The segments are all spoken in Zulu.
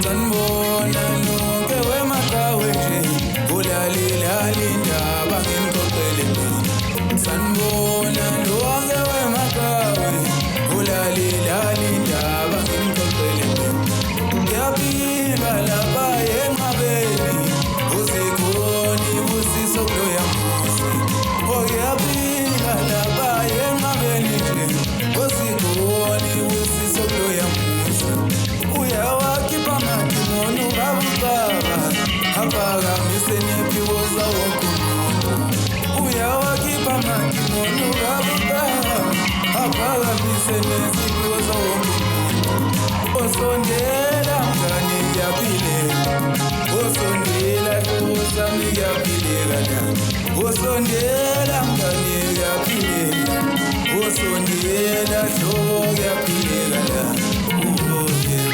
Sanibona nonke wemaqhawe nje, ulalilali indaba nginixoxele mina. Sanibona nonke wemaqhawe, ulalilali indaba nginixoxele mina. Kuyaphilwa lapha enqabeni, uzikhona ibusiso kuloya muzi. Oh, kuyaphilwa lapha enqabeni nje, uzikhona ibusiso kuloya muzi. Uyawakhipha amadimoni ubaba ubaba, aphakamise nephiwo zawonke umuntu. Uyawakhipha amadimoni ubaba ubaba, aphakamise neziphiwo zawonke umuntu. Osondela mngani kuyaphileka, osondela hlobo sami kuyaphileka la. Osondela mngani kuyaphileka, osondela hlobo kuyaphileka la. Oh yeah.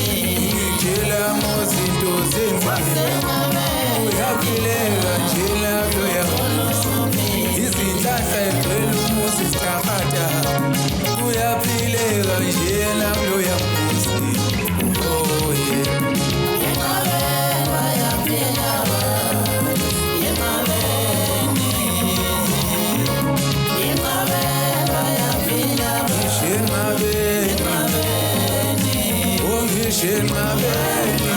Ngitshela ngozinto zenzeka, uyaphileka nje lapho yamuzi. Izinhlanhla egcwele umuzi zitahata, uyaphileka nje lapho yamuzi. Oh yeah. Ngisho enqabeni, oh ngisho enqabeni,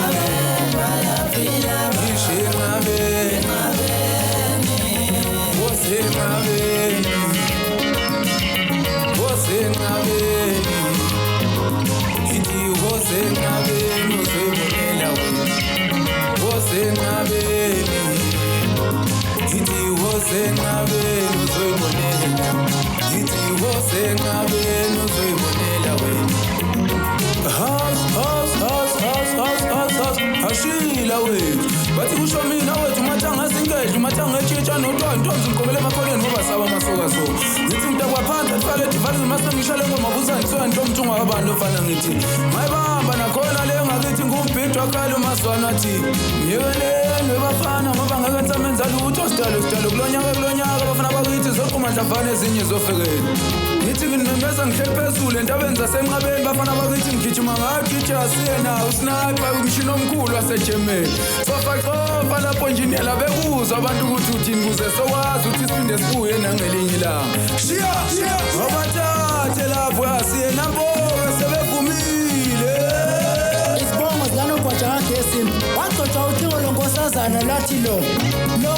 ngisho enqabeni, osenqabeni, osenqabeni, ithi osenqabeni uzoyibonela wena. Osenqabeni, ithi osenqabeni uzoyibonela, ithi osenqabeni uzoyibonela wena. House, house, house, house, house, house, house, ashila wethu. Bathi kusho mina wethu umathanga sinkehli, umathanga etshitsha notwana, ntombi ngiqomele emakhoneni ngoba saba amasoka so. Ngithi mntakwaphansi athwale divali mase ngishale ngoma busani soya ntombi mthunga wabantu ofana ngithi. Mayibamba nakhona le ngakithi ngumbhido akhala umaswana athi. Myekeleni webafana ngoba ngeke nisamenza lutho sidalo sidalo kulonyaka kulonyaka abafana bakithi zoqhuma ndlavane ezinye zofekela. Ngithi nginembeza ngihleli phezulu entabeni zasenqabeni bafana bakithi ngigijima ngagija siyena usniper umshini omkhulu waseGermany. Sofa cofa lapho njiniyela bekuzwa abantu ukuthi uthini kuze sokwazi ukuthi siphinde sibuye nangelinye ilanga. Shiya shiya abathathe lapho asiyena mboke sebevumile. Isibongo sikanogwaja kagesi wagcotshwa ucingo lwenkosazana lwathi lo lo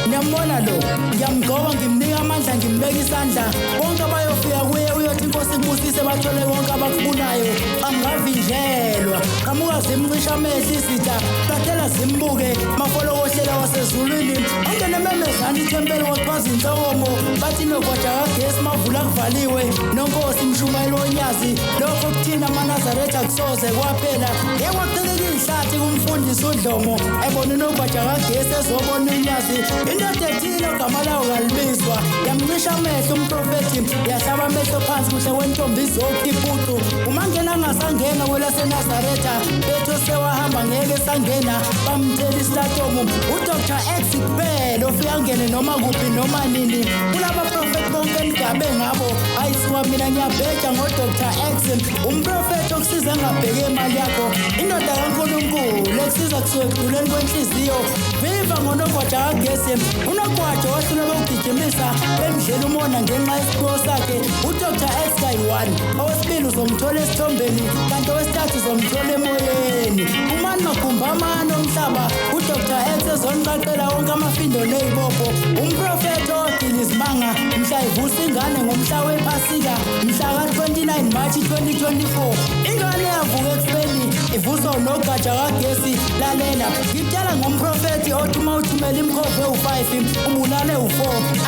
niyambona lo ngiyamgcoba ngimnika amandla ngimbeka isandla bonke abayofika kuye uyothi inkosi ikubusise bathole konke abakufunayo angavinjelwa qhamuka zimcisha amehlo izitha bathela zimbuke mafolokohlela wasezulwini angene memezana ithempeli kwachwaza inhlokomo bathi nogwaja kagesi mavula kuvaliwe nonkosi mshumayelo wonyazi lokho kuthina amanazaretha kusoze kwaphela yekwaqineka izihlathi kumfundisi udlomo ebona unogwaja kagesi ezobona unyazi indoda ethile ogama lawo kalibizwa yamcisha amehlo umprofethi yahlaba amehlo phansi kuhle kwentombi izokhi ipucu umangena angasangena kwelasenazaretha bethu sewahamba ngeke sangena bamthela isilatomu uDr X kuphela ofika angene noma kuphi noma nini kulaba profethi bonke enigabe ngabo ayisuka mina ngiyabheja ngoDr X umprofethi okusiza engabheki imali yakho indoda kaNkulunkulu ekusiza kusuka ekuguleni kwenhliziyo viva ngonogwaja kagesi unogwaja wahluleka ukugijimisa bemdlela umona ngenxa yesiphiwo sakhe uDr X kayi-1 owesibili uzomthola esithombeni kanti owesithathu uzomthola emoyeni umani magumbi amane omhlaba uDr X ezoniqaqela wonke amafindo ney'bopho umprofethi owagila izimanga mhla ivusa ingane ngomhla wephasika mhla ka-29 March 2024 ingane yavuka ekufeni ivuswa unogwaja kagesi lalela ngitshela ngomprofethi othi uma uthumela imikhovu ewu-5 ubulale u-4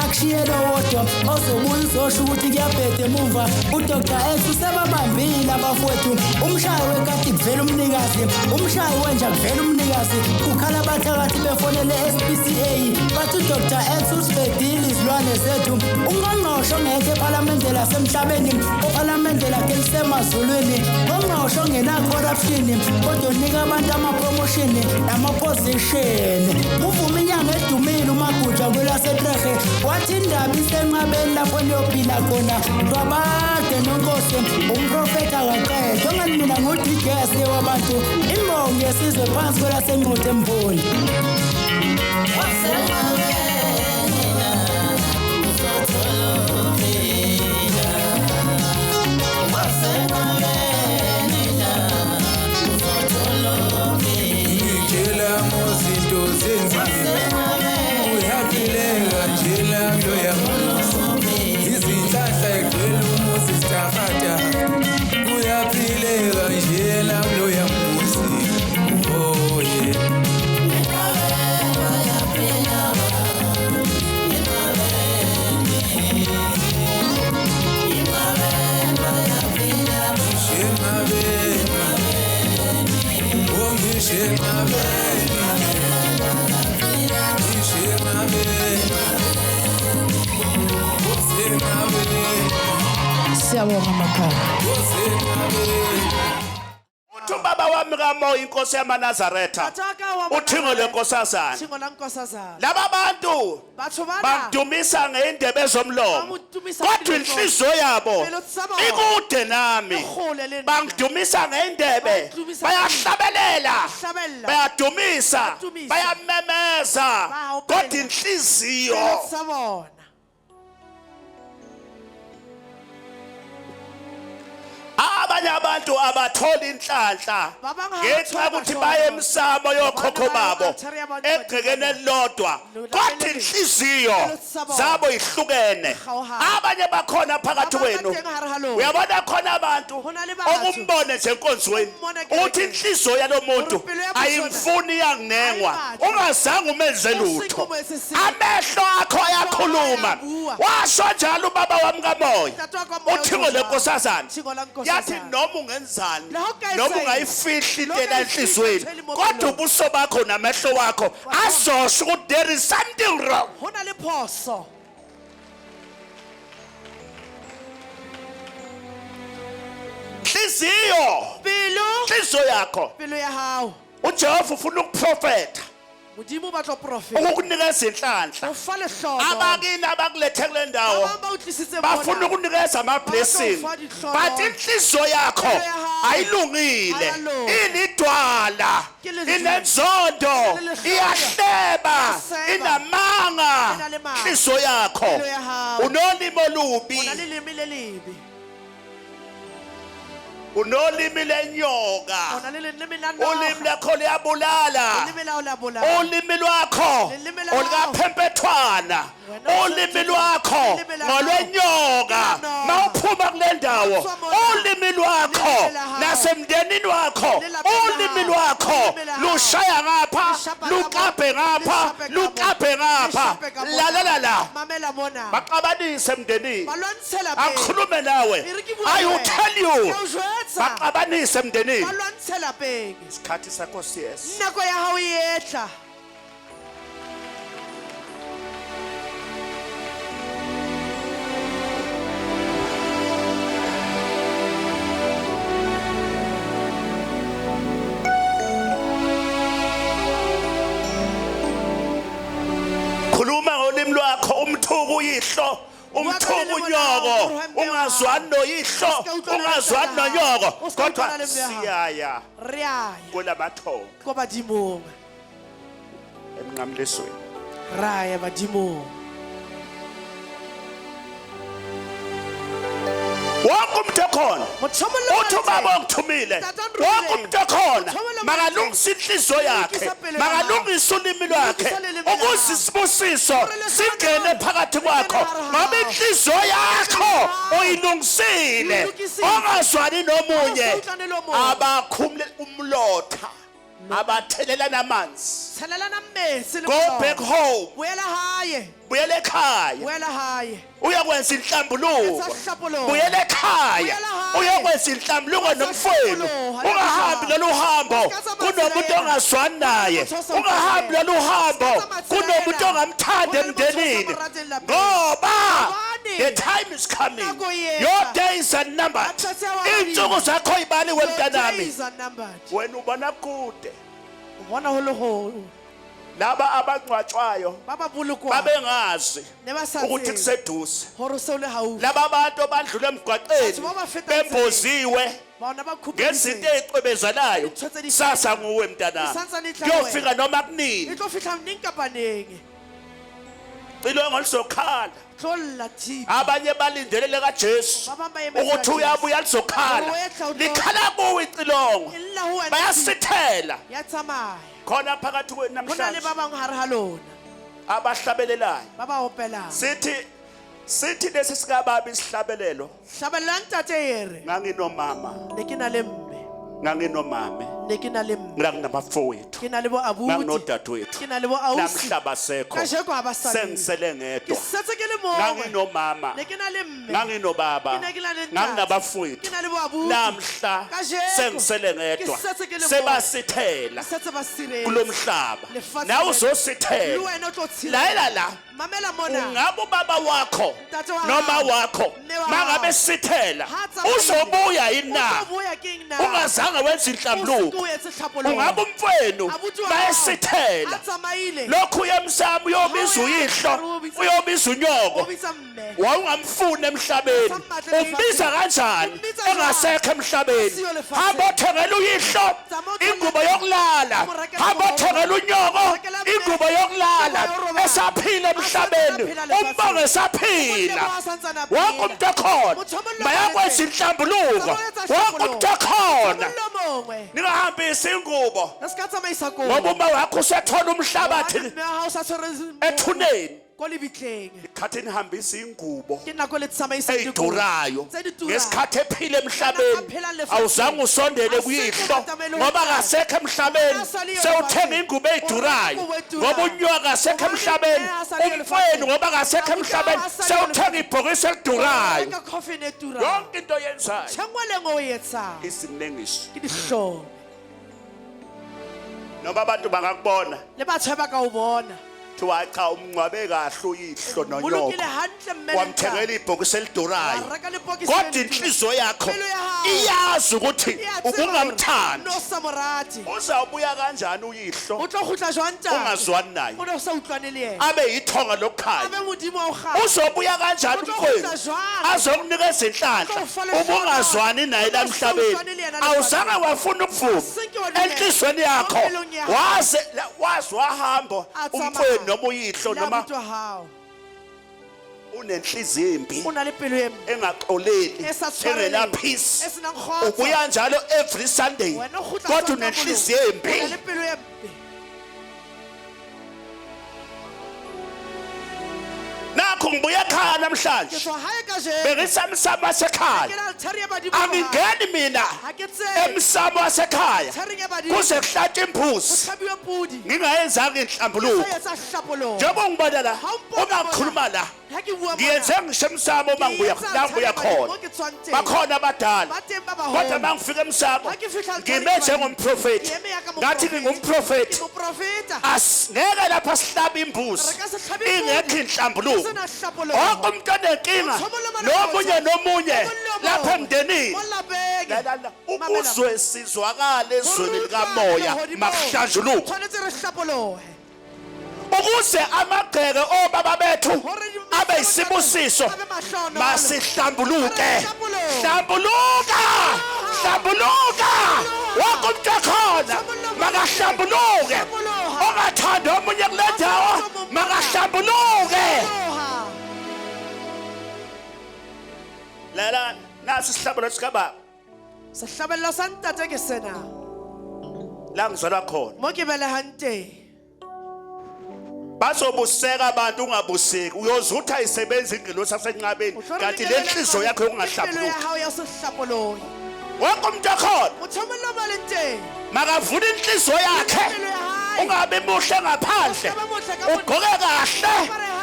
akushiyele owodwa ozobuya uzosho ukuthi kuyabheda emuva uDr X usebabambile abafowethu umshayi wekati kuvela umnikazi umshayi wenja kuvela umnikazi kukhala abathakathi Umphakathi befonele SPCA bathi uDr X usibhedile izilwane zethu. Ungqongqoshe ongekho ephalamende lasemhlabeni, ophalamende lakhe lisemazulwini, ungqongqoshe ongena-corruption kodwa onika abantu ama-promotion nama-position. Uvuma inyanga edumile uMaguja kwelaseTrehe, wathi indaba isenqabeni lapho niyophila khona. Twabade nonkosi umprofethi akaqedwa ongani mina ngu-DJ wabantu, imbongi yesizwe phansi kwelaseNquthu eMpuli. Ngitshela ngozinto zenzima, uyaphileka nje lento yamuzi, izinhlahla egcwele umuzi zitahata, kuyaphileka nje lento yamuzi. Oh yeah. Ngisho enqabeni, ngisho enqabeni, usenqabeni, Siyabonga makhaya. usenqabeni. Uthi ubaba wami kaMoya inkosi yamaNazaretha, Nataka wa uthingo lenkosazana, Thingo la nkosazana. laba bantu Batho bana bangidumisa ngendebe zomlomo, Bamudumisa kodwa ngendebe inhliziyo yabo Pelo tsa bona. ikude nami. Ikgole le nna. Bangidumisa ngendebe, Bangidumisa bayahlabelela, Bayahlabelela. bayadumisa, Bayadumisa. bayamemeza, Bayahopela. kodwa inhliziyo Pelo tsa bona. Abanye abantu abathola inhlanhla Ba bang ha ngenxa ba yokuthi thola baye emsamo yokhokho Ba babo altare yabantu egcekeni badimo. elilodwa, kodwa inhliziyo zabo ihlukene. Abanye bakhona phakathi Ba bang ba kwenu, teng hare ha lona. Uyabona khona abantu Ho na le batho. okumbone nje enkonzweni Umbone kerekeng. uthi inhliziyo yalo muntu Hore pelo ya motho ona ayimfuni, iyanginengwa, ayibatle. ungazange umenze lutho. Usinqumo esisibi. Amehlo akho ayakhuluma. Ayabua. Washo njalo ubaba wami kaMoya, Ntate wa ka moya uthingo o jwalo. lenkosazana, Thingo la nkosazana. yathi noma ungenzani, Le ha o ka noma etsa eng? ungayifihli Le ha o into ka ela e fihla enhliziyweni, ntho e le mo kodwa pelong. Ubuso bakho namehlo wakho azosho ukuthi there is something wrong. Ho na le phoso. Nhliziyo, Pelo, nhliziyo yakho, pelo ya hao. uJehova ufuna ukuprofetha, Modimo o batla ho profeta. ukukunikeza inhlanhla. O fa lehlono. Abakini abakulethe kule Ba ndawo bang ba o tlisitse bafuna mona. ukunikeza ama-blessing, Ba tlo fa ditlholo. but inhliziyo yakho Pelo ya hao. ayilungile, Ayalunga. ilidwala, Ke lejwe. inenzondo, Ke lehloyo. iyahleba, Iyaseba. inamanga. E na le manga. Inhliziyo yakho, Pelo ya hao. unolimi olubi, O na le leleme le lebe. Unolimi lenyoka. O na le leleme la Ulimi noga. lakho liyabulala. Leleme la hao la bolaya. Ulimi lwakho Leleme la hao. olukaphempethwana. Wena Ulimi lwakho Leleme la hao. ngolwenyoka. Leleme. Mawuphuma kule ndawo, Tswa mona. ulimi lwakho Leleme la hao. nasemndenini wakho, Lelapeng la ulimi hao. lwakho Leleme la hao. lushaya ngapha, Leshapa ka mo. luqaphe ngapha, Leshape ka mo. luqaphe ngapha. Leshape ka mo. Lalela la. Mamela mona. Baxabanise emndenini. Ba lwantshela pele. Angikhulume nawe. E re ke bue I le will wena. tell you. Ke a o jwetsa. Baxabanise emndenini. Ba lwantshela pele. Isikhathi sakho siyeza. Nako ya hao e etla. Khuluma ngolimi lwakho, umthuku uyihlo, umthuku unyoko, ungazwani noyihlo, ungazwani nonyoko, kodwa siyaya Re a ya kulamathongo ko badimong. Emnqamlezweni. Re a ya badimong. Wonke umuntu okhona, Motho o mong le uthi o mong ubaba ongithumile, Tata o nromile. Wonke umuntu okhona Motho o mong le o mong makalungise inhliziyo yakhe, Lokisa pelo ya makalungise ulimi lwakhe, Lokisa leleme la ukuze hao. isibusiso Hore lehlohonolo singene phakathi kwakho, le kene hare ha ngoba hao. inhliziyo yakho hao. uyilungisile. Uyilungisile. Ongazwani nomunye, Ha o sa utlwane le o mong. Abakhumule umlotha, abathelelana amanzi. Tshelelanang metsi le Go molora. back home. Boela hae. Buyela ekhaya. Boela hae. Uyakwenza inhlambuluko. Etsa hlapoloho. Buyela ekhaya. Buyela hae. Uyakwenza inhlambuluko Etsa nomfowenu. hlapoloho. Ungahambi lolu hambo Ska tsamaya kunomuntu tsela ena. ongazwani naye. Motho o sa Ungahambi utlwaneng. lolu hambo Ska tsamaya tsela kunomuntu ena. ongamthandi Ho na le motho o sa emndenini. mo rateng lapeng. Ngoba Hobane the time is coming. nako e etla. Your days are numbered. Matsatsi a wa Iy'nsuku zakho y'baliwe Your mntanami. days are numbered. Wena ubona kude. O bona ho le ho Laba abangcwatshwayo ba ba bolokwang babengazi ne ba sa ukuthi tsebe kuseduze. hore o se o le haufi. Laba bantu abadlula emgwaqeni Batho ba ba fetang bemboziwe Bona ba ngezinto khupeditseng. ey'cwebezelayo Dintho tse di- sasa nguwe mntanami E santsane e tla kuyofika noma E kunini tlo fihla neng kapa neng. cilongo lizokhala Tlo lla thipa. Abanye balindelele kaJesu Ba bang ba emetse ukuthi Jesu. uyabuya lizokhala Hore o etla o tlo- likhala kuwe icilongo E lla ho wena thipa. Bayasithela Ya tsamaya. Khona phakathi kwenu Ho na le namhlanje ba bang hare ha lona abahlabelelayo ba ba opelang. Sithi sithi lesi sikababa isihlabelelo Hlabella ntate e re nganginomama ne ke na le mme, nganginomame ne ke na le mme, nganginabafowethu ke na le bo abuti, nganginodadewethu ke na le bo ausi. Namhla basekho Kajeko ha ba sa le. Sengisele Ke ngedwa setse ke le mongwe. Nganginomama Ne ke na le mme, nganginobaba ke ne ke na le ntate, nganginabafowethu ke na le bo abuti. Namhla Kajeko, sengisele ngedwa ke setse ke le mong. Sebasithela Ke setse ba siretse. kulo mhlaba Lefatshe nawe lena. Le uzosithela wena o tlo tshireletsa. Layela la Mamela mona. Ungabe ubaba wakho Ntate wa noma hao. wakho Mme wa mangabe hao. sithela Ha tsamaile. uzobuya yini O na tlo boya keng na? Ungazange wenza O se ke inhlambuluko o etse tlhapoloho. Ungabe umfwenu Abuti wa hao. bayasithela A tsamaile. Lokhu uyemsamo uyobiza Ha o ya, uyihlo o bitsa- uyobiza unyoko O bitsa mme. Wawungamfuni emhlabeni Usammatle umbiza lefatsheng. Kanjani Umbiza jwang? engasekho emhlabeni Asiyo lefatsheng. Hamba othengela uyihlo Tsamaya o thengele- ingubo yokulala Mo rekele hamba moroko. othengela unyoko Rekela mme. ingubo yokulala Ingubo yorobala. Esaphila emhlabeni Asantsana phela lefatsheng. umbonge esaphila Molemo a santsana phela. Wonke umuntu okhona Motho o mong le mayakwenza o inhlambuluko Tsamaya o etsa wonke umuntu hlapoloho. okhona Mong le mongwe. Ningahambisi ingubo Le se ka tsamaisa kobo. ngoba uma wakho usethola umhlabathi Hobane mme wa hao o sa tshwere ethuneni ko lebitleng. Ikhathi nihambisa ingubo Ke nako le tsamaisang dikobo ey'durayo tse di turang. Ngesikhathi ephila emhlabeni Aphela lefatsheng. Awuzange usondele Asikho kuyihlo batamele ho ngoba tla. kasekho emhlabeni Ngoba asaliyo sewuthenga lefatsheng. ingubo ey'durayo O reka ingubo edurayo. Ngoba unyoko kasekho Hobane emhlabeni mme a sa leyo umfowenu lefatsheng. Ngoba kasekho Abuti wa hao emhlabeni a sa leyo sewuthenga lefatsheng. ibhokisi elidurayo Reka coffin e turang. Yonke into oyenzayo Ntho e nngwe le nngwe o e etsang isinengiso ke dihlong. Noma abantu bangakubona Le batho ba ka o bona. Kuthiwa cha umngcwabe kahle uyihlo nonyoko Bolokile hantle mme le wamthengela ntate. ibhokisi elidurayo Wa reka lepokisi kodwa le le inhliziyo yakho Pelo ya hao. Iyazi ukuthi E a tseba hore ubungamthandi no sa mo rate. Uzawubuya kanjani uyihlo O tlo kgutla jwang ntate? Ungazwani naye O ne o sa utlwane le yena. Abe yithonga lokukhanya Abe modimo wa o kganya. Uzobuya kanjani O tlo umfowenu kgutla jwang? azokunikeza inhlanhla O tlo fa lehlohonolo. ubungazwani naye la O tlo sa emhlabeni utlwane le yena lefatsheng. Awuzange wafuna ukuvuma Asenke wa dumela. Enhliziyweni yakho Mo pelong ya hao. Waze waze wahamba A tsamaya. umfowenu noma uyihlo Le noma abuti wa hao. Unenhliziyo embi O na le pelo e mpe. Engaxoleli E sa tshwareleng. Engena peace E senang kgotso. Ubuya njalo every Sunday Wena o kgutla kodwa Sontaha unenhliziyo bolong. O na embi le pelo e mpe. Nakho ngibuya ekhaya Ke namhlanje tswa hae kajeno. Bengisemsamo wasekhaya Ke la altare ya badimo hae. Angingeni mina Ha ke tsebe. Emsamo wasekhaya Althareng ya badimo. Kuze kuhlatshwe imbuzi Ho hlabiwe podi. Ngingayenzanga inhlambuluko Sa etsa hlapoloho. Njengoba ungibona la Ha o mpona uma ngikhuluma la Ha ke bua mona. ngiyenze ngisho emsamo uma Ke ngibuya etsa la ngibuya altare ya badimo, khona mo ke tswang teng. Bakhona abadala Ba teng ba baholo. kodwa uma ngifika emsamo Ha ke fihla altareng ngime ya badimo, njengomprofethi ke eme ya ka ngathi moprofeta. ngingumprofethi Ke moprofeta. Asingeke lapha sihlabe imbuzi Re ka se hlabe podi. ingekho inhlambuluko E sena hlapoloho. Wonke umuntu onenkinga Motho o mong le mong nomunye o nomunye mong le o mong. Lapha emndenini Mo lapeng. Lalela, Mamela. Ukuzwe sizwakale ezweni Ho likamoya rutwa lehodimong. makuhlanjuluke Tshwanetse re hlapolohe. Ukuze amagceke obaba bethu Hore di- abe yisibusiso abe mahlohonolo. masihlambuluke Re hlapolohe. Hlambuluka hlambuluka wonke umuntu ekhona makahlambuluke ongathandi omunye kule ndawo makahlambuluke Hlapoloha. Lalela nasi isihlabelo sikababa Sehlabelo sa ntate ke sena. La ngizalwa khona Mo ke belehang teng. Bazobuseka abantu ungabuseki uyoze uthi ayisebenzi ingelosi yasenqabeni O tlo re kanti le lengeloi la nhliziyo yakho Ke pelo ya yokungahlambuluki hao ya se hlapolohe. Wonke umuntu okhona Motho o mong le o mong a leng teng. Makavule inhliziyo yakhe Pelo ya hae. Ungabi muhle ngaphandle, ugqoke kahle,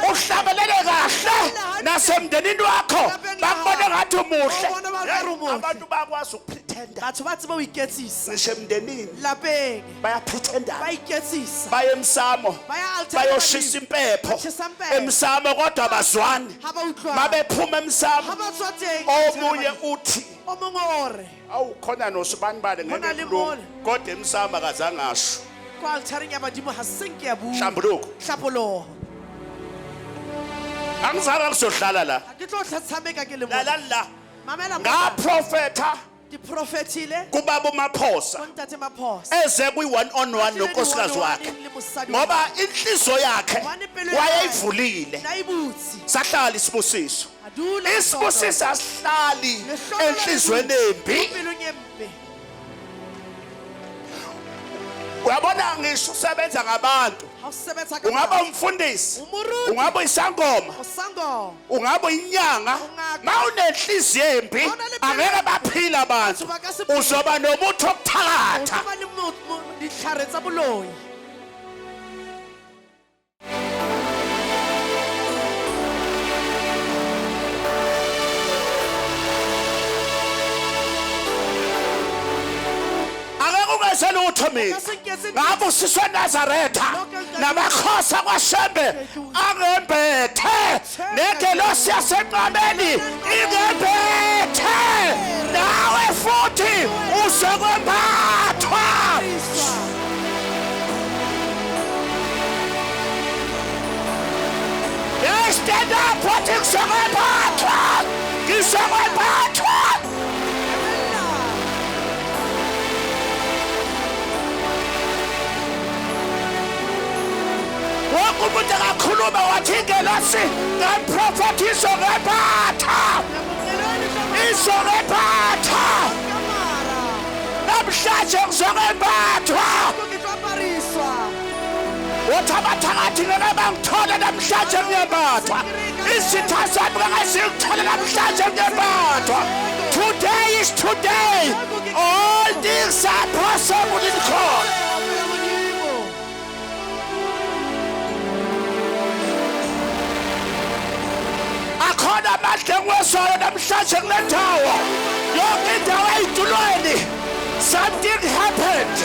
uhlabelele kahle, nasemndenini wakho bakubone ngathi umuhle. Abantu bakwazi ukupretenda. Batho ba tseba ho iketsisa. Ngisho emndenini Lapeng bayapretenda, ba iketsisa. baye emsamo, Ba ya altareng bayoshisa impepho Ba tjhesa impepho. emsamo, kodwa abazwani. Ha ba utlwana. Mabephuma emsamo, Ha ba tswa teng, omunye uthi o mongwe o re awukhona nosibanibani Ho na ngeke le kulunge, mole. kodwa emsamo akazange asho. Kwa altareng ya badimo ha se nke ya bua. Hlambuluko. Hlapoloho. Angizange ngizodlala la. Ha ke tlo tla tshameka ke le mona. Lalani la. Mamela mona. Ngaprofetha Ke profetile kubaba uMaphosa ko ntate Maphosa. eze kwi one on one nonkosikazi wakhe, Le mosadi wa ngoba inhliziyo yakhe Hobane pelo ya hae wayeyivulile. na e butse. Sahlala isibusiso. A dula Isibusiso asihlali Lehlohonolo le enhliziyweni dule embi. pelong e mpe. Uyabona ngisho usebenza ngabantu, Ha o sebetsa ka ungaba batho. umfundisi, O moruti. ungaba isangoma, O sangoma. ungaba inyanga, Ungaka. mawunenhliziyo embi Ma o na le pelo angeke embi. baphile abantu. Batho ba ka se phele. Uzoba nomuthi O wokuthakatha. tlo ba le ditlhare tsa boloi. Angeke ungeze lutho mina. Ka se nketse ntho. Ngabusiswe Nazaretha namakhosi akwaShembe angembethe, nengelosi yasenqabeni ingembethe, nawe futhi uzokwembathwa. Hey, stand up, wathi ngizokwembathwa, ngizokwembathwa. Wonke umuntu akakhuluma wathi ingelosi ngamprofethi izokwembatha, izokwembatha. Namhlanje ngizokwembathwa. Uthi abathakathi ngeke bangithole namhlanje ngiyembathwa. Izitha zami ngeke zingithole namhlanje ngiyembathwa. Today is today. All things are possible in God. Akhona amandla engiwezwayo namhlanje kule ndawo. Yonke indawo ey'tulweni. Something happened.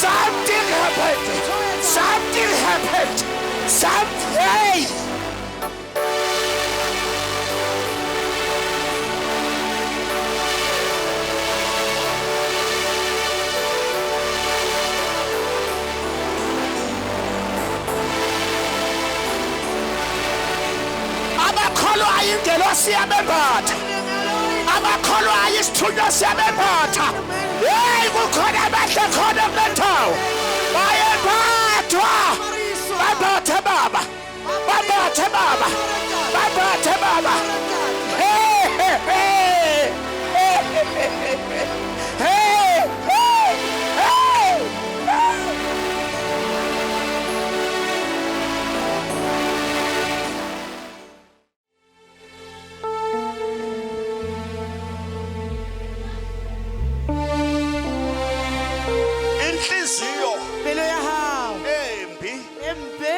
Something happened. Something happened. Something. Hey! Abakholwayo ingelosi iyabembatha. Abakholwayo isithunywa siyabembatha. Hey, kukhona abahle khona kule ndawo. Bayembathwa. Bambathe baba. Bambathe baba. Bambathe baba. Hey, hey, hey. Hey, hey, hey. Inhliziyo Pelo ya hao embi e mpe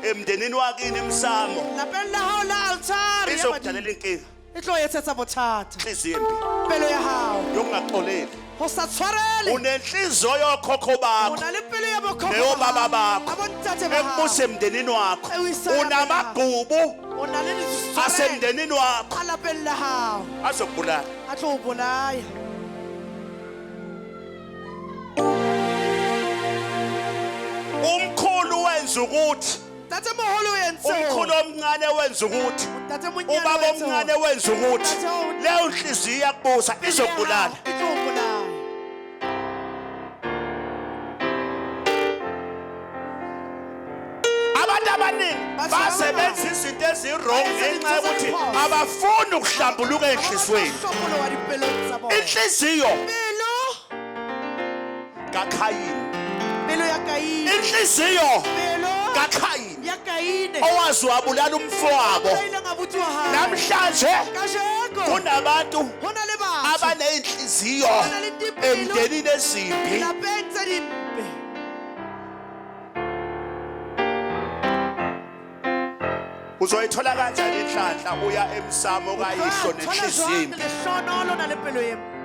emndenini wakini emsamo lapeng la hao la altare ya badimo izokudalela inkinga. e tlo etsetsa bothata. Inhliziyo embi Pelo ya hao yokungaxoleli. ho sa tshwarele. Unenhliziyo yokhokho O bakho na le pelo ya bokhokho neyobaba ba hao, bakho a bontate ba hao. ekubusa emndenini wakho. E o isa lapeng la Unamagqubu O na le ditshwarelo asemndenini wakho a lapeng la hao azokubulala. a tlo o bolaya. Umkhulu wenza ukuthi, Ntate moholo o entse umkhulu hore. omncane wenza ukuthi, Ntate monyane ubaba o entse omncane hore. wenza ukuthi, Ntate o- leyo nhliziyo iyakubusa izokubulala. E tlo o bolaya. Abantu abaningi Batho ba basebenzisa izinto ezi-wrong Ba etsa ngenxa dintho tse yokuthi diphoso. abafuni ukuhlambuluka enhliziyweni. Ba hlopoloha dipelong tsa bona. Inhliziyo Pelo kaKhayini, pelo ya Kaine. inhliziyo Pelo kaKhayini ya Kaine. owazi wabulala umfowabo. A ileng a abuti wa hae. Namhlanje Kajeko kunabantu ho na le batho abaney'nhliziyo Ba na le dipelo emndenini ezimbi. lapeng tse dimpe. Uzoyithola kanjani inhlanhla uya emsamo O tlo kayihlo thola nenhliziyo jwang imbi? lehlohonolo o na le pelo e mpe?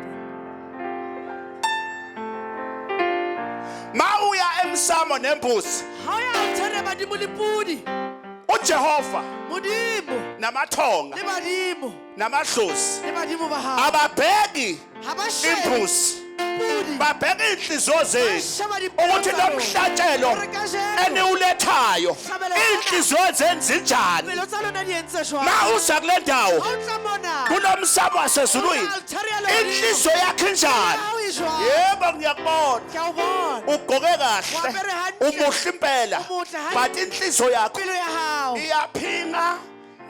Ma uya emsamo nembuzi, Ha o ya altare badimo le pudi, uJehova Modimo namathonga le badimo namadlozi le badimo ba hao ababheki ha ba shebe imbuzi, pudi, babheka iy'nhliziyo zenu sheba dipelo ukuthi tsa lo lona. mhlatshelo Hore kajeno eniwulethayo iy'nhliziyo zenu zinjani. pelo tsa lona di entse jwang? Ma uza kule ndawo Ha o tla mona kulo msamo wasezulwini, altare ya lehodimo, inhliziyo yakho injani? ha o e jwang? Yebo, ngiyakubona Ke a o bona. ugqoke kahle, O apere hantle. umuhle impela, O motle hantle. but inhliziyo yakho Pelo ya hao iyaphinga,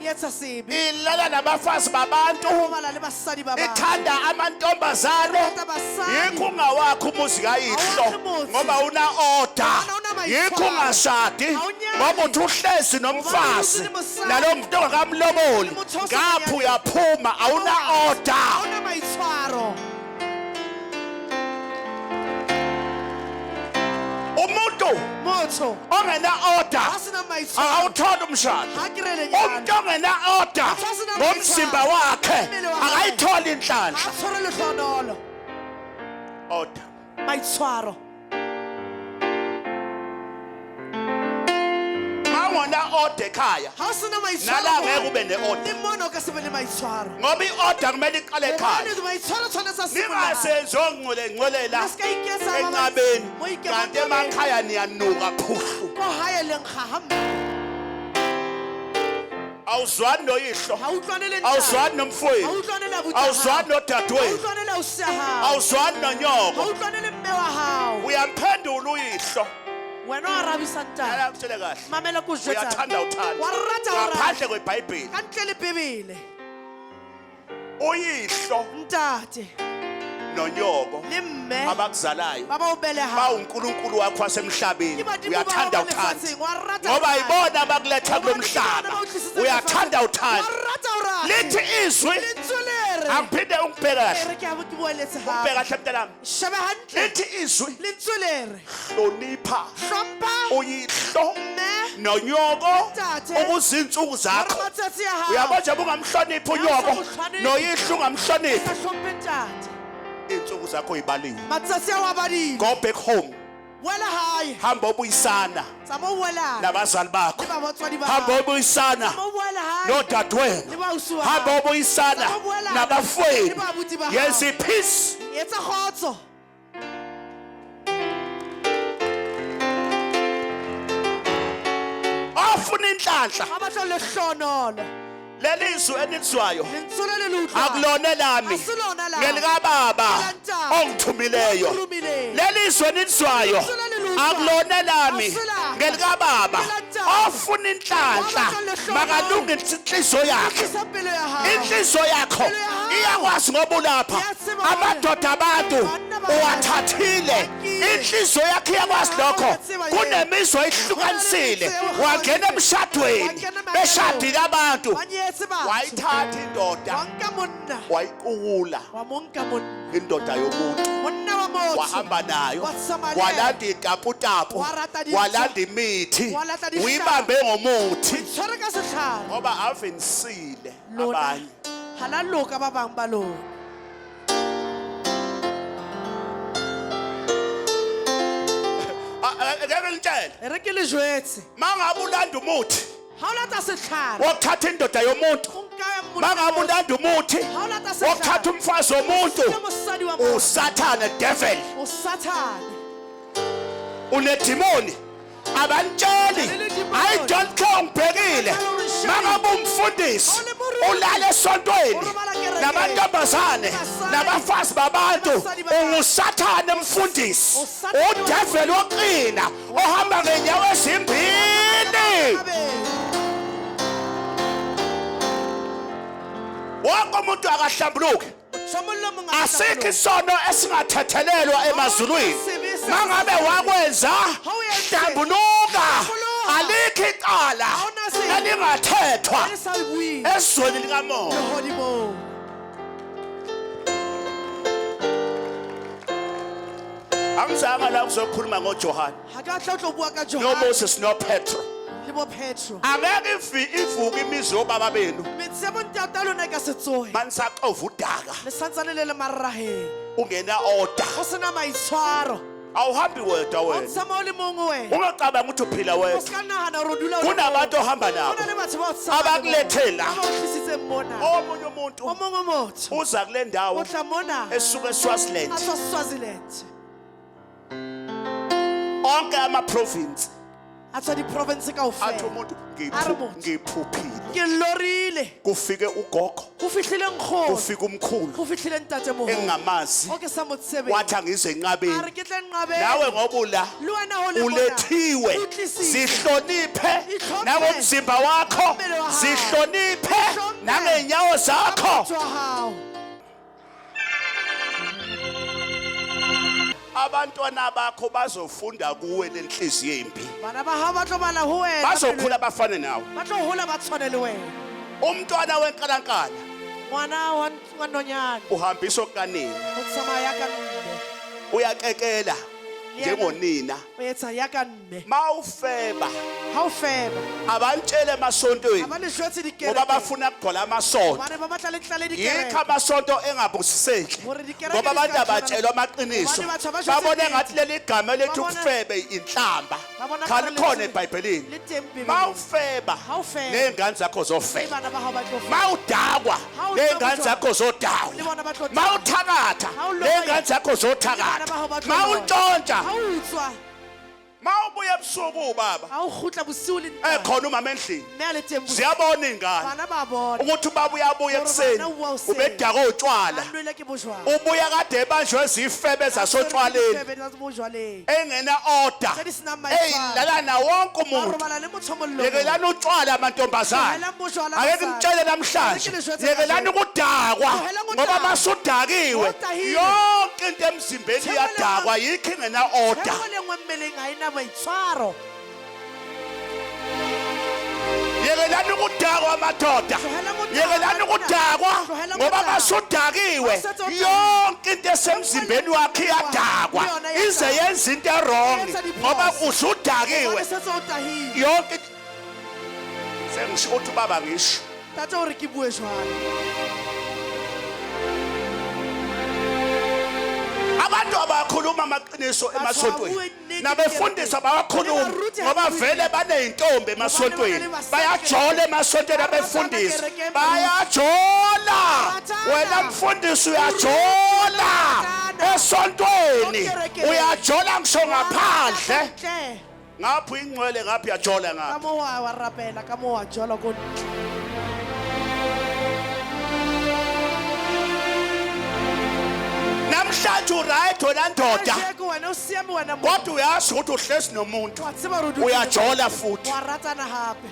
e etsa sebe, ilala nabafazi babantu, robala le basadi ba bang, ithanda amantombazane. rata basadi. Yikho ungawakho umuzi kayihlo Awakhi muzi. ngoba una order. Ngoba una maitshwaro. Yikho ungashadi Awunyali. ngoba uthi uhlezi nomfazi Ngoba uhlezi nomsadi. nalo muntu ongakamloboli, Motho o sa ngapha monyadi. uyaphuma, awuna order. Ha ona maitshwaro. Umuntu Motho ongena order a sena maitshwaro akawutholi umshado. ha kry lenyalo. Umuntu ongena order Motho a sena ngomzimba wakhe Mmele wa hae. akayitholi inhlanhla. Ha tshware lehlohonolo. Order. Maitshwaro. Mangona order ekhaya, Ha o sena maitshwaro, nala ngeke ube ne-order, le mona o ka se be le maitshwaro. ngoba i-order kumele iqale ekhaya. Hobane maitshwaro tshwanetse a simoloha. Ningasenzi ongcwele ngcwelela Le ska iketsa ba ba- enqabeni, mo ike- kanti emakhaya niyanuka phuhlu. Ko hae le nkga hampe. Awuzwani noyihlo, Ha utlwane le ntate. awuzwani Ha nomfowenu, utlwane le abuti wa hao. awuzwani Ha nodadewenu, utlwane le ausi ya hao. awuzwani Ha nonyoko. utlwane le mme wa hao. Uyamphendula uyihlo. Wena o arabisa ntate. Lala ngitshele kahle, Mamela ko jwetsa. uyathanda uthanda Wa rata o rata. ngaphandle kwebhayibheli. Ka ntle le Bebele. Uyihlo Ntate nonyoko le mme abakuzalayo ba ba o belehang. bawunkulunkulu wakho wasemhlabeni. Ke badimo ba Uyathanda hao ba uthanda lefatsheng. Wa rata ngoba o rata. yibona abakuletha kulo Hobane ke bona mhlaba. ba o tlisitse Uyathanda lefatsheng. uthanda. Wa rata o rata. Lithi izwi, Lentswe le re. angiphinde ungibheke E kahle, re ke a bo ke boeletse ungibheke hape. kahle mntanami. Shebe hantle. Lithi izwi, Lentswe le re. hlonipha Hlompha uyihlo mme nonyoko Ntate. ukuze iy'nsuku hore zakho. matsatsi a hao. Uyabo nje ungamhloniphi unyoko Ha o sa mo hloniphe. noyihlo ungamhloniphi, Sa hlomphe ntate. iy'nsuku zakho y'baliwe. Matsatsi ao a badile. Go back home, Boela hae. hamba obuyisana Tsamaya o boelane nabazali bakho, le ba batswadi ba hamba hao. obuyisana Tsamaya o boele hae nodadewenu, le baausi wa hamba hao. obuyisana Tsamaya o boelane nabafowenu. le baabuti ba hao. Yenza ipeace. Etsa kgotso. Ofuna inhlanhla, Ha batla lehlohonolo. leli zwi enilizwayo Lentswe le le utlwang. akulona lami, Ha se lona la. ngelikababa La ntate. ongithumileyo. O nromileng. Leli zwi enilizwayo Lentswe le le utlwang. akulona lami, Ha se la ka. ngelikababa Ke la ntate. ofuna inhlanhla. Wa batla lehlohonolo. Makalungise inhliziyo yakhe. Tlisa pelo ya hao. Inhliziyo yakho Pelo ya hao. iyakwazi ngoba ulapha Iyatseba hore amadoda abantu banna ba uwathathile. Bakile. Inhliziyo yakho iyakwazi Pelo ya hao lokho. iyatseba yena. Kunemizwa ihlukanisile, Hona le wangena emshadweni, Wangena emanyalong. beshadile abantu, Ba nyetse batho. wayithatha indoda, Wa nka monna. wayiqukula Wa mo nka monna. indoda yomuntu, Monna wa motho. wahamba nayo, Wa tsamaya le walanda iy'taputapu, Wa rata dintho. walanda imithi, Wa lata dihlare. uyibambe ngomuthi Tshwere ka setlhare. ngoba avenisile Lona abanye. ha la loka ba bang ba lona. Ah, ah, ngeke ngitshele, E re ke le jwetse. ma ngabe ulanda umuthi Ha o lata setlhare. wokuthatha indoda yomuntu, O nka monna ma ngabe wa motho. ulanda umuthi Ha o lata setlhare. wokuthatha umfazi womuntu, Ke mosadi wa motho. usathane, devil, O Sathane. unedimoni. Abantsheli, I don't care, ngibhekile. Ma ngabe umfundisi ulala esontweni namantombazane nabafazi babantu, ungusathane mfundisi, udevil woqina ohamba ngenyawo ezimbili. Abe. Wonke umuntu akahlambuluki. Motho mong le mong a Asikho hlamboloha. isono esingathethelelwa emazulwini. Mangabe wakwenza, hlambuluka. Alikho icala elingathethwa Le sa bueng ezweni likamoya. lehodimong. Angizange la kuzokhuluma ngoJohane Ha ka tla o tlo bua ka Johane noMoses noPetro. le Le bo Petro. Angeke ivuke imizi yobaba benu. Metse ya bontata lona e ka se tsohe. Manisaxova udaka. Le santsane le le maraheng. Ungena order. O sena maitshwaro. Awuhambi wedwa O wena. tsamaya o le mongwe wena. Ungacabanga ukuthi uphila O wedwa. se ka nahana hore o dula o le Kunabantu mong. ohamba Ho na nabo. le batho ba o tsamayang le Abakulethe la. bona. Ba o tlisitseng mona. Omunye umuntu O mongwe motho uza kule ndawo o tla mona esuka eSwaziland. a tswa Swaziland. Onke ama-province A tswa di-province athi kaofela. umuntu A re motho. ngiphuphile. Ke lorile. Kufike ugogo, Ho fihlile nkgono. kufike umkhulu Ho fihlile ntatemoholo. engingamazi. O ke sa mo tsebeng. Wathi angize A enqabeni. re ke tle nqabeng. Nawe ngoba ula Le wena ho le mona. ulethiwe. O tlisitswe. Zihloniphe Itlhomphe. nangomzimba wakho. Mmele wa hao. Zihloniphe Itlhomphe. nangeenyawo zakho. Motho wa hao. Abantwana bakho bazofunda kuwe lenhliziyo embi. Bana ba hao ba tlo bala ho wena. Bazokhula bafane nawe. Ba tlo hola ba tshwane le wena. Umntwana wenkalankala Ngwana wa nonyana uhambisa okanina. o tsamaya ka mme. Uyakekela Le yena njengonina. O etsa ya ka mme. Mawufeba Ha o feba. abantshele emasontweni Ha ba le jwetse ngoba dikereke. bafuna kugcola amasonto. Hobane ba batla le tlale Yikho dikereke. amasonto engabusiseki Hore dikereke ngoba di abantu ska abatshelwa amaqiniso. Hobane batho ha ba jwetse Babone nnete. ngathi leli gama lethu Ba bona- ukufebe inhlamba. Ba bona Cha ka re likhona le- eBhayibhelini. le teng Bibeleng. Mawufeba Ha o feba. ney'ngane zakho Le zofeba. bana ba hao ba tlo feba. Mawudakwa Ha o ney'ngane nwa bojwala. zakho zodakwa. Le bona ba tlo dakwa. Mawuthakatha Ha o loya. ney'ngane zakho Le bana zothakatha. ba hao ba tlo loya. Mawuntshontsha. Ha o utswa. Mawubuya ebusuku ubaba Ha o kgutla bosiu le ntate. ekhona umama endlini. Mme a le teng bosiu. Ziyabona iy'ngane Bana ba bona. ukuthi ubaba uyabuya Hore ekuseni bana o a hoseng. ubedaka otshwala. A nwele ke bojwala. Ubuya kade ebanjwe zifebe zasotshwaleni Difebe tsa bojwaleng. engena order Tse di senang maitshwaro. eyilala na wonke Ba umuntu. robala le motho o mong le o mong. Yekelani utshwala mantombazane. Tlohelang bojwala Ake basadi. ngitshele namhlanje. Ake ke le jwetse Yekelani kajeno. ukudakwa Tlohelang ho ngoba dakwa. masudakiwe Ho tahilwe. yonke into emzimbeni Theko le iyadakwa yikho ingena order. Theko le nngwe mmeleng ha ena maitshwaro. Yekelani ukudakwa madoda. Tlohelang ho dakwa, Yekelani banna. ukudakwa Tlohelang ho ngoba dakwa. masudakiwe Ha setse o yonke into esemzimbeni wakho iyadakwa Le yona iyadakwa. ize yenze into errong Yenza diphoso. ngoba usudakiwe Hobane setse o tahilwe. yonke sengisho ukuthi ubaba ngisho Ntate o re ke bue jwalo. Abantu abakhuluma amaqiniso Batho ha emasontweni bue nnete nabefundisi dikerekeng. abawakhulumi Le baruti ha ngoba bue vele baney'ntombi emasontweni Hobane ba na le basadi bayajola kerekeng. emasontweni Ba ratana abefundisi kerekeng, bayajola Baratana. wena mfundisi uyajola Baratana. esontweni Kerekeng. uyajola ngisho ngaphandle Ntle. ngapha uyingcwele ngapha uyajola Ka ngapha moo wa rapela, ka moo wa jola ko ntle. Namhlanje uright wena ndoda Kajeko wena o siame wena mo. kodwa uyazi ukuthi uhlezi nomuntu Wa tseba hore o dutse le uyajola futhi Wa ratana hape.